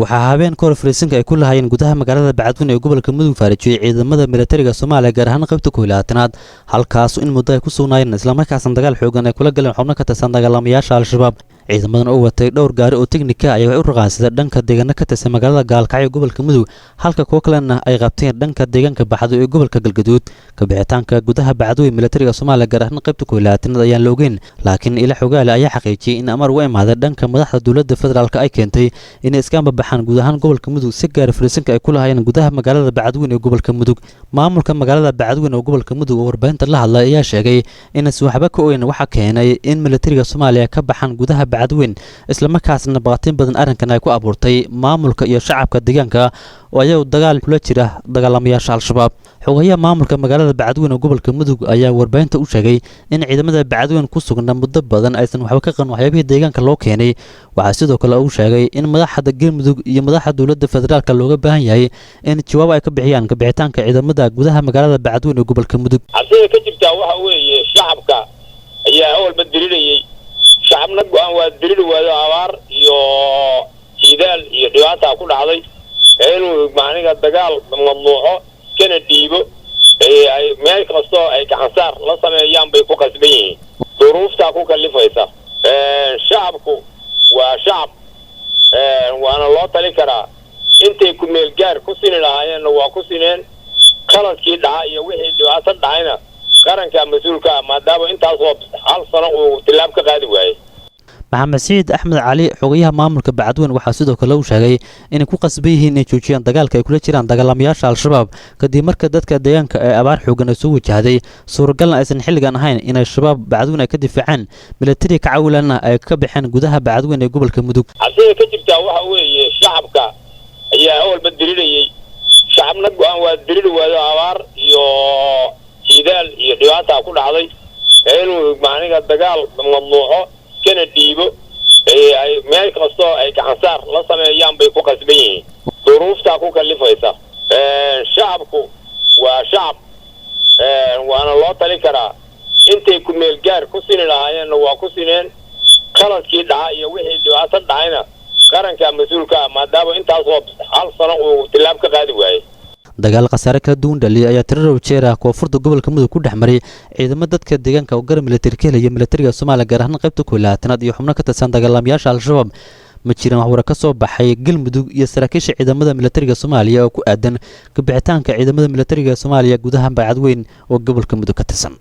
Waxaa habeen kahor fariisinka ay ku lahaayeen gudaha magaalada Bacadweyne ee gobolka Mudug faarijiyey ciidamada militariga Soomaaliya, gaar ahaan qaybta 21aad, halkaas in muddo ay ku sugnaayeen, islamarkaasna dagaal xoogan ay kula galeen xubno ka tirsan dagaalamayaasha Al-Shabaab. Ciidamadan oo watay dhowr gaari oo teknika ayaa waxay u raqaansadeen dhanka deegaano ka tirsan magaalada Gaalkacyo ee gobolka Mudug, halka kuwo kalena ay qabteen dhanka deegaanka Baxdo ee gobolka Galgaduud. Kabixitaanka gudaha Bacadweyne militariga Soomaaliya, gaar ahaan qaybta 21aad, ayaan la ogeyn, laakiin ila xogaale ayaa xaqiijiyey in amar uga imaaday dhanka madaxda dowladda federaalk ay keentay inay iska ambabaxaan guud ahaan gobolka Mudug, si gaara fariisinka ay ku lahaayeen gudaha magaalada Bacadweyne ee gobolka Mudug. Maamulka magaalada Bacadweyne oo gobolka Mudug oo warbaahinta la hadlay ayaa sheegay inaysan waxba ka ogeyn waxa keenay in militariga Soomaaliya ka baxaan gudaha Bacadweyn, islamarkaasna baqatin badan arrinkan ay ku abuurtay maamulka iyo shacabka deegaanka oo ayagu dagaal kula jira dagaalamayaasha Al-Shabaab. Xogayaha maamulka magaalada Bacadweyne oo gobolka Mudug ayaa warbaahinta u sheegay in ciidamada Bacadweyne ku sugnaa muddo badan aysan waxba ka qaban waxyaabihii deegaanka loo keenay. Waxaa sidoo kale uu sheegay in madaxda Galmudug iyo madaxda dowladda federaalka looga baahan yahay in jawaab ay ka bixiyaan kabixitaanka ciidamada gudaha magaalada Bacadweyne ee gobolka Mudug. Cabsida ka jirtaa waxa weeye, shacabka ayaa awalba dirirayey, shacabna go-aan waa diriri waayo, abaar iyo jiidaal iyo dhibaataa ku dhacday. Ee inuu macniga dagaal mamnuuco iskana dhiibo, ay meel kastoo ay gacansaar la sameeyaan bay ku qasban yihiin, duruuftaa ku kalifaysa. Shacabku waa shacab, waana loo tali karaa. Intay ku meel gaar ku sini lahaayeenna waa ku sineen. Qaladkii dhaca iyo wixii dhibaato dhacayna qaranka mas-uulka ah, maadaama intaasoo hal sano uu tilaab ka qaadi waayey. Maxamed Siciid Axmed Cali, xogayaha maamulka Bacadweyne, waxaa sidoo kale uu sheegay inay ku qasban yihiin inay joojiyaan dagaalka ay kula jiraan dagaalamayaasha Al-Shabaab, kadib marka dadka deegaanka ee abaar xoogan ay soo wajahday, suuragalna aysan xilligan ahayn inay Shabaab Bacadweyne ay ka difaacaan, militariga ka cawilanna ay ka baxeen gudaha Bacadweyne ee gobolka Mudug. Cabsida ka jirtaa waxa weeye, shacabka ayaa awalba dirirayey, shacabna go-aan waa diriri waayo, abaar iyo jiidaal iyo dhibaataa ku dhacday. Ee inuu macniga dagaal mamnuuco iskana dhiibo, ay meel kastoo ay gacansaar la sameeyaan bay ku qasban yihiin, duruuftaa ku kalifaysa. Shacabku waa shacab, waana loo tali karaa. Intay ku meel gaar ku sini lahaayeenna waa ku sineen. Qaladkii dhaca iyo wixii dhibaato dhacayna qaranka mas-uulka ah, maadaama intaasoo hal sano uu tilaab ka qaadi waayey. Dagaal khasaare kala duwan dhaliyay ayaa tiro row jeer ah koonfurta gobolka Mudug ku dhex maray ciidamo dadka deegaanka oo garab militari ka helaya militariga Soomaaliya, gaar ahaan qaybta 21aad, iyo xubno ka tirsan dagaalamayaasha Al-Shabaab. Ma jiraan wax wara ka soo baxay Galmudug iyo saraakiisha ciidamada militariga Soomaaliya oo ku aadan kabixitaanka ciidamada militariga Soomaaliya gudaha Bacadweyn oo gobolka Mudug ka tirsan.